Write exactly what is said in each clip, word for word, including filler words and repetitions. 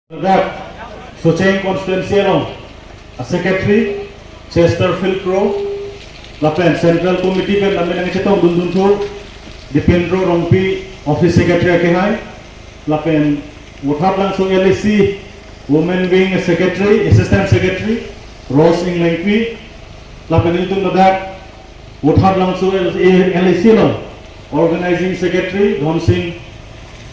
Ladak Socheng constituency along a secretary Chesterfield Kro, lapen Central Committee pen name nangchetong dundun thu Dipendro Rongpi, office secretary akehai, lapen Vothatlangso L A C women wing secretary, assistant secretary Rose Inglengpi, lapen ilitum ladak Vothatlangso L A C along organizing secretary Dhonsing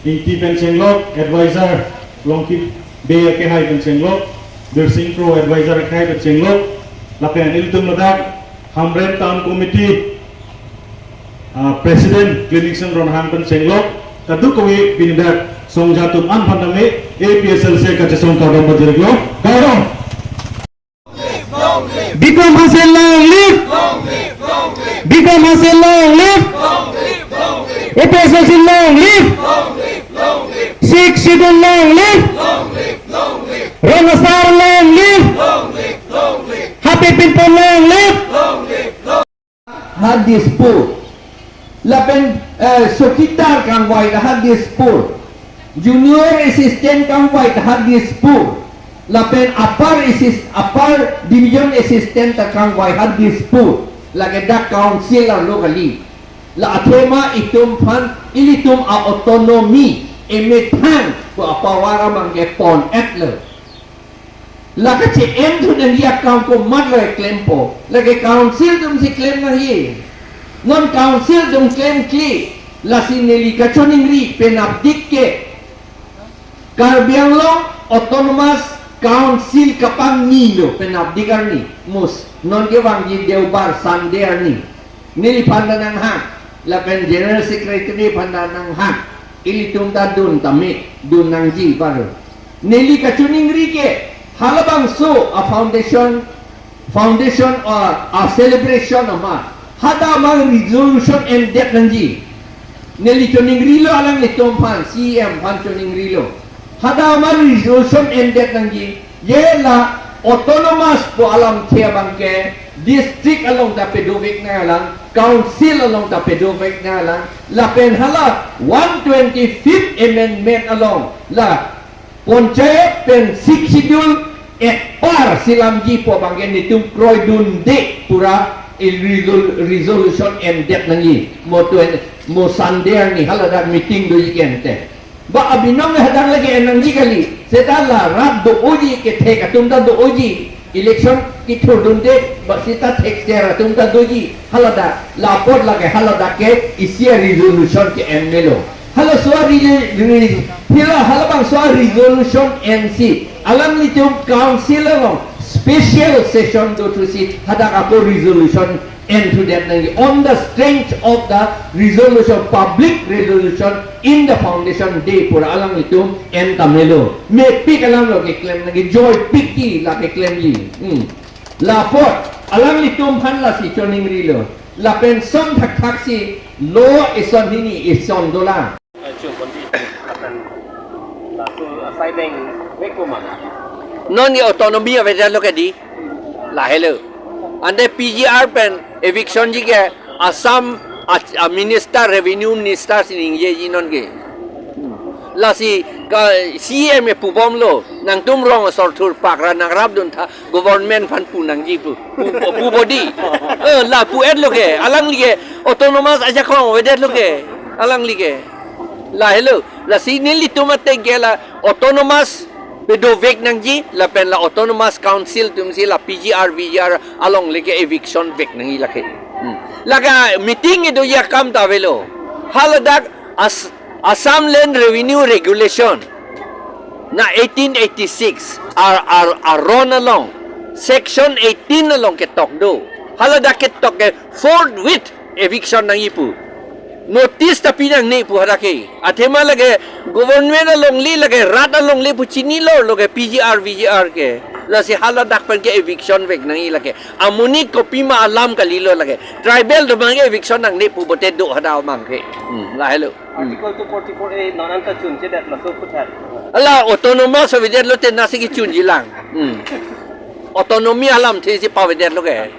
Ingti pen chenglok, advisor Longkit Bey akehai pen chenglok, Birsing Kro advisor akehai pen chenglok, lapen ilitum ladak Hamren Town Committee, ah, President Kliningsing Ronghang pen chenglok, kadokave pini dak songja atum an aphan tame A P H L C kachesong kardom pajirlo. Kardom. Bikram Hanse long live! Bikram Hanse long live! A P H L C long live! Sixth Schedule long live! Rong Asar long live! Happy Pinpon long live! Ha Dispur. Lapen, eh, chowkidar kangvai ta ha Dispur. Junior assistant kangvai ta ha Dispur. Lapen upper assist-, upper division assistant ta kangvai ha Dispur. Lake dak council arlo kali. La athema itum aphan, ilitum a-autonomy emethang pu a-power abangke pon-etlo. La kache-en thu nangji akam komatlo klempo. Lake council atumsi klem nangji. Non council atum klemkle. Lasi neli kachiningri penapdik ke Karbi Anglong Autonomous Council kapangnilo penapdik arni. Mus, non kevangji Deobar Sunday arni. Neliphan ta nanghang, lapen General Secretary aphan ta nanghang, ilitum ta dun tame, dun nangji baru. Neli kachiningri ke, halabangso a-foundation, foundation or a-celebration amat, hadak amang resolution endet nangji. Neli chiningrilo alanglitum aphan, C E M aphan chiningrilo. Hadak amang resolution endet nangji. Je la autonomous pu alamthe abangke district along ta pedovek nanglang, council along ta pedovek nanglang, lapen hala one twenty-fifth amendment along la panchayat pen Sixth Schedule et par si lamji pu abangke netum kroidunde pura il resol-, resolution endet nangji. Mo twen-, mo Sunday arni haladak meeting doji ke ante. Ba abinong le hadak lake en nangji kali. Seta la rat do-oji, kethek atum ta do-oji. Election kethurdunde, ba seta thekser atum ta doji. Haladak, la apot lake haladak ke isi a-resolution ke-en melo. Halaso a-re-, re-, hila halabangso a-resolution ensi alanglitum council along special session dothusi hadak ako resolution enthudet nangji. On the strength of the resolution, public resolution in the foundation day pura alanglitum en ta melo. Mepik alam lo keklem nangji, joipik ti la keklemji. Hmm. La apot alanglitum aphan lasi chiningrilo. Lapen son thakthaksi lo ison hini ison dolang. Chun konti akan laso asai beng vek ko mana? Non ke autonomy avedetlo ke di. Lahelo. Ante P G R pen eviction ji ke Assam a, a minister, revenue minister si ningjeji non ke. Lasi ka C E M e pubomlo, nangtum rong asor thurpak ra nangrapdun tha, government aphan pu nangji pu. Pu, pu bodi. Eh, la pu-etlo ke, alangli ke autonomous ajakong avedetlo ke, alangli ke. Lahelo, lasi nelitum ateng ke la autonomous pedovek nangji, lapen la autonomous council atumsi la P G R, V G R along le ke eviction vek nangji lake. Hmm. Lake meeting kedoji akam ta avelo. Haladak As-, Assam Land Revenue Regulation na eighteen eighty-six ar, ar, aron along, section eighteen along ketok do. Haladak ketok ke forthwith eviction nangji pu. Notice ta pi nangne pu hadak ke. Athema lake government alongle, lake rat alongle pu chinilo, lo ke P G R, V G R ke. Lasi haladak pen ke eviction vek nangji lake. Amonit kopima alam kalilo lake. Tribal atum abangke eviction nangne pu pote do hadak abangke. Hmm, lahelo. Hmm. Article two forty-four A non anta chunchedet laso puthot. Ala autonomous avedetlo te nasi kechunji lang. Hmm. Autonomy alamthe si pavedetlo ke.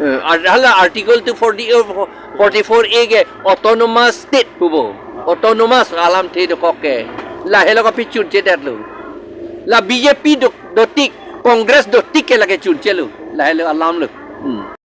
Eh, ar-, hala Article two forty, forty-four A ke autonomous state pupo. Autonomous alamthe dokok ke. Lahelo kapi chunchedetlo. La B J P do, dotik, Congress dotik ke lake chunchelo. Lahelo alam lo.